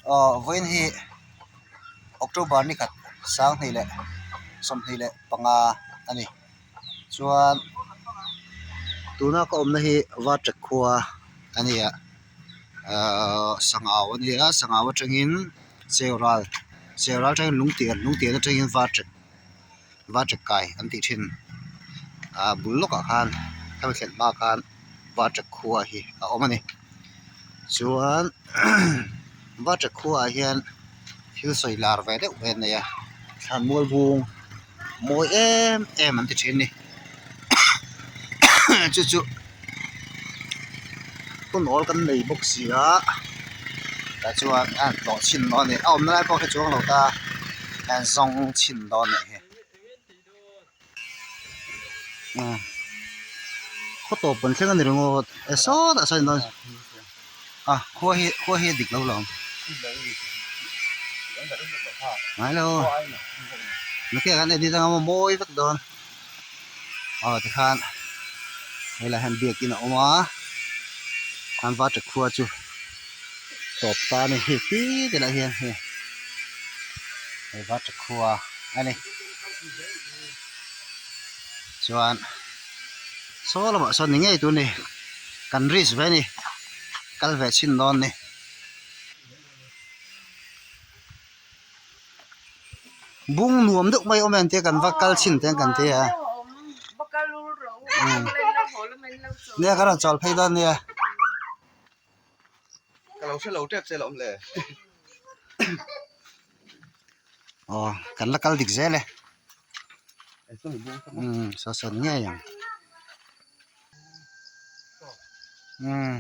Aw vawiin hi October ni khat sanghnih leh 25 a ni chuan tuna ka awmna hi Vatrek khua a ni a ahh sangau a ni a sangau atangin cheural cheural atangin lungtian lungtian atangin Vatrek Vatrek kai an tih thin ah bul lawkah khan khami thlen hma khan Vatrek khua hi a awm a ni chuan Vatrek khua ah hian thil sawi lar ve deuh ve a nei a thlanmual bung mawi em em an ti thin a ni chu chu hun awl kan nei bawk si a tah chuan a han tlawh chhin dawn a ni a awmna lai pawh khi chuang lo ta a han zawng chhin dawn a nih hi. Khaw tawp kan thleng a ni ringawt e sawtah sawn in a khua hi khua hi a dik lo lo ngai lo nakih ah khan edit anga mawi vek dawn aw tikhan helaiah hian biakin a awm a an va ṭe khua chu tawp ta a ni hei khi te lah hian hei hei va ṭe khua a ni. Chuan saw lamah sawn ni ngei tur a ni kan risk ve a ni kal ve chhin dawn a ni. Bung nuam deuh mai awm em tia kan va kal chhin te kan ti a nia kan rawn chawl phei dawn nia. Ka lo hre lo tep che lawm le. Aw kan la kal dik zel e. Umm saw sawn ngei ang. Umm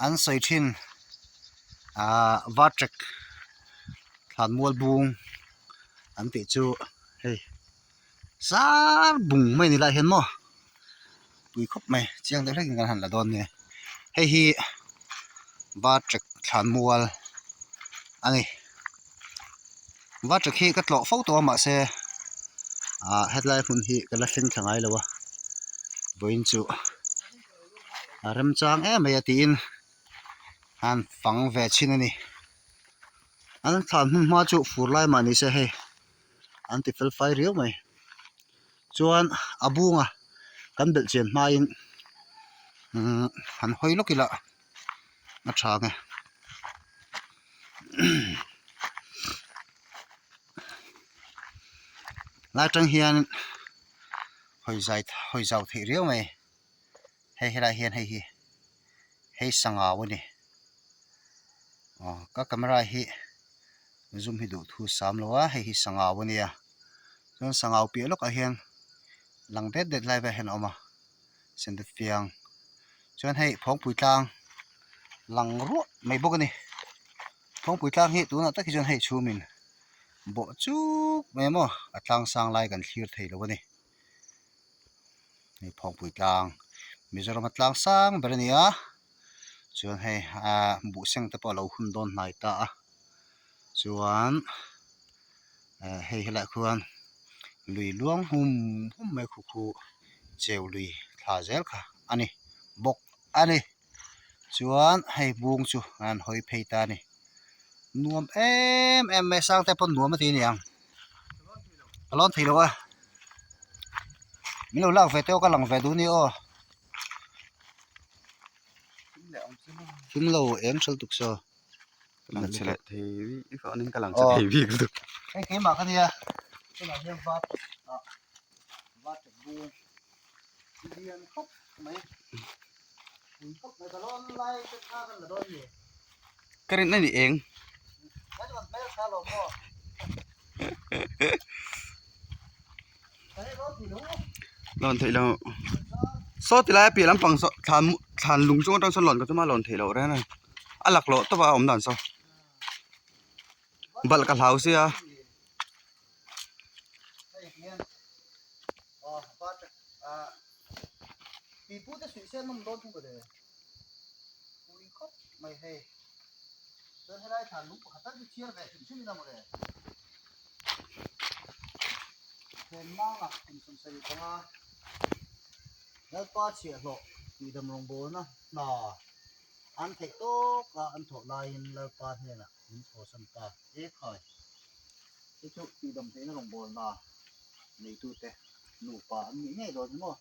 an sawi thin ah Vatrek thlanmual bung an tih chu hei sar bung mai ni lai hian maw pui khawp mai chiang deuh hlekin kan han la dawn nia hei hi Vatrek thlanmual a ni Vatrek hi ka tlawh fo tawh a mahse ah hetlai hmun hi ka la thleng thla ngai lo a vawiin chu a remchang em mai a tiin an fang ve thin a ni an thlan hmun hma chu fur lai mah ni se hei. An ti fel fai riau mai chuan a bunga kan belh chian hmain umm han hawi lawk ila a tha ang e lai atang hian hawi zai hawi zau theih riau mai hei helaiah hian hei hi hei sangau a ni aw ka camera hi zoom hi duh thu sam lo a hei hi sangau a nia chuan sangau piah lawkah hian lang det det lai vel hian a awm a sendet fiang chuan hei phawngpui tlang lang ruah mai bawk a ni phawngpui tlang hi tunah tak hi chuan hei chhumin bawh chuk mai maw a tlang sang lai kan thlir thei lo a ni. Hei phawngpui tlang Mizoram a tlang sang ber a ni a chuan hei ahh buhseng te pawh a lo hun dawn hnai ta a chuan eh hei helaiah khuan lui luang hum hum mai khu khu cheu lui thla zel kha a ni bawk a ni chuan hei bung chu an hawi phei ta a ni nuam em em mai sang te pawn nuam a ti a ni ang. Ka lawn thei lo a min lo lak ve teuh ka lang ve duh a ni aw thim lo eng hrel tuk saw Lang chhe leh thei bik awnin ka lang chhe thei bik lutuk. Hei keimah ka nia tunah hian vat ah vat ṭek bung lian khawp mai pui khawp mai ka lawn lai te kha kan la dawn ni. Ka rin a ni eng. Ka chuan hmel tha lo maw. Lawn theih loh. Saw ti lai a piah lampang saw thlan thlan lung chung atang sawn lawn ka tum a lawn theih loh reng a ni. A laklawh tawp a a awm dan saw. Balh ka hlau sia. Chuan helai thlan lung pakhat tal chu chhiar ve hrim hrim ila mawle. Thlenmanga kum 75 Lalpa chhiahhlawh tihdam rawngbawlna hna An theih tawk a an thawh laiin Lalpa hnenah min chhawsan ta e khai. Hei chu tihdam theihna rawngbawlna neitute nupa an nih ngei dawn hi maw?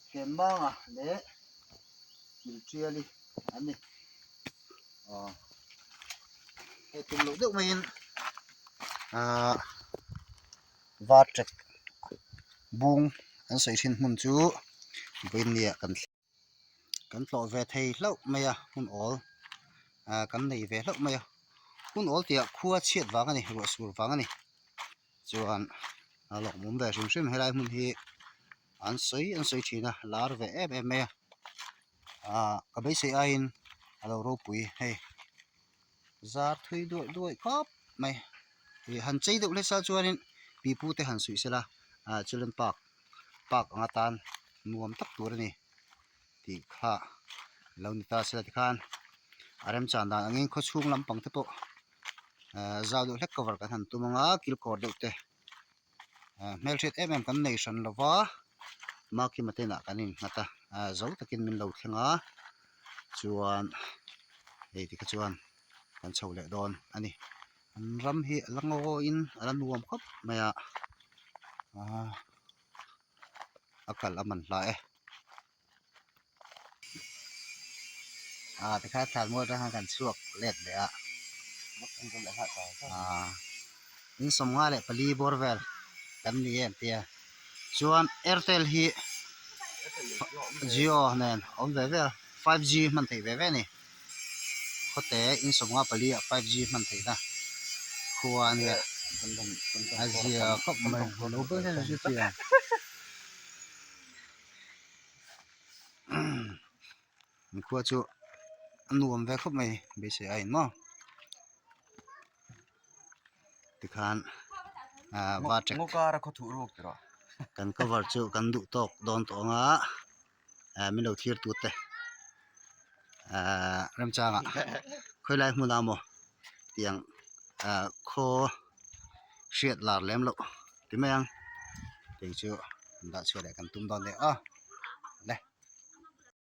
Thlenmanga leh Kilṭiali an ni. Aw hei tum loh deuh maiin aaa Varṭek bung an sawi thin hmun chu vawiin kan Kan tlawh ve thei hlauh mai a hun awl ah kan nei ve hlauh mai a hun awl tih ah khua chhiat vang a ni ruah sur vang a ni chuan a lawmawm ve hrim hrim helai hmun hi an sawi an sawi thin a lar ve em em mai a ah ka beisei aiin a lo ropui hei zar thui duaih duaih khawp mai ih han chei deuh hlesa chuanin pipu te han suih sela ah children park park ang atan nuam tak tur a ni tih kha lo ni ta sela tikhan a remchan dan angin khawchhung lampang te pawh ah zau deuh hlek cover kan han tum ang a kilkawr deuh te ah hmelhriat em em kan nei hran lo va Makima te inah kan innghat a ah zo takin min lo thleng a chuan hei tikha chuan kan chho leh dawn a ni an ram hi a la ngawiin a la nuam khawp mai a ah a kal a man hla e ah tikhan thlanmual atang khan kan chhuak let leh a ah in 54 bawr vel kan ni em tia chuan airtel hi jio nen awm ve ve a 5g hman theih ve ve a ni khawte in 54 ah 5g hman theihna khua a nia a zia khawp mai lo ber hian zirtir ang. Khua chu a nuam ve khawp mai beisei a in maw tikhan ah va kan cover chu kan duh tawk dawn tawh ang a ah min lo thlir tut te ah remchangah khawilai hmunah maw tiang ah khaw hriat lar lem loh ti mai ang tih chu dah chhuah leh kan tum dawn nia aw.